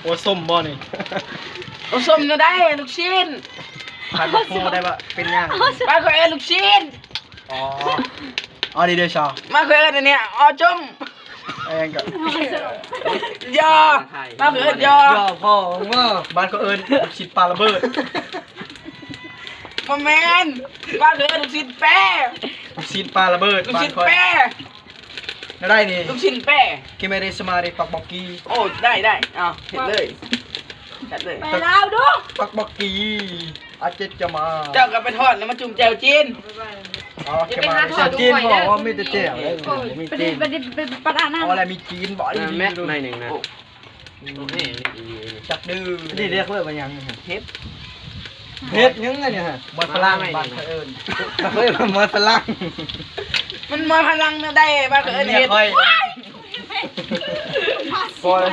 ໂອ້ ສົ້ມບໍ່ນີ້? ໂອ້ ສົ້ມແນວໃດ? ລູກຊີ້ນ. ຄັນບໍ່ຮູ້ໄດ້ວ່າເປັນຫຍັງ? ບ້ານຂ້ອຍເອີ້ນລູກຊີ້ນ. ອໍ ເອົາດີເດຊາ. ບ້ານຂ້ອຍເອີ້ນອັນເນີ້ຍ ອໍ ຈົ່ມ. ເອີ ຫຍັງກໍ ຍໍ ບ້ານຂ້ອຍເອີ້ນຍໍ. ຍໍພໍ່ມຶງເອີ. ບ້ານຂ້ອຍເອີ້ນລູກຊີ້ນປາລະເບີດ. ບໍ່ແມ່ນ ບ້ານຂ້ອຍເອີ້ນລູກຊີ້ນແປ. ລູກຊີ້ນປາລະເບີດ ລູກຊີ້ນແປ. ແນວໃດນີ້? ລູກຊີ້ນແປ. ເຄເມເຣສະມາເຣ ປັກບອກກີ. ໂອ້ ໄດ້ ໄດ້ ເອົາ ເຮັດເລີຍ ຈັດເລີຍ. ໄປລາວດູ ປັກບອກກີ ອາເຈດຈະມາ. ເຈົ້າກໍໄປທອດແລ້ວມາຈຸ່ມແຈ່ວຈີນ. ອໍ ເຄມາເຣ ແຈ່ວຈີນບໍ່ ມີແຕ່ແຈ່ວ ບໍ່ມີຈີນ. ປະເດັນ ປະເດັນ ປະດານຳ. ອໍ ແລ້ວມີຈີນບໍ່? ແມັກໜ້ອຍໜຶ່ງນະ. ໂອ້ ຈັກດື້ ນີ້ລຽກເລີຍວ່າຫຍັງ? ເຫັດ ເຫັດຫຍັງອັນນີ້ຮະ? ມອຍຝຣັ່ງ ບ້ານຂ້ອຍເອີ້ນ ຂ້ອຍເອີ້ນວ່າມອຍຝຣັ່ງ. ມັນມອຍຝຣັ່ງແນວໃດ? ບ້ານຂ້ອຍເອີ້ນເຫັດ. ໂອ້ຍ ພໍແລ້ວ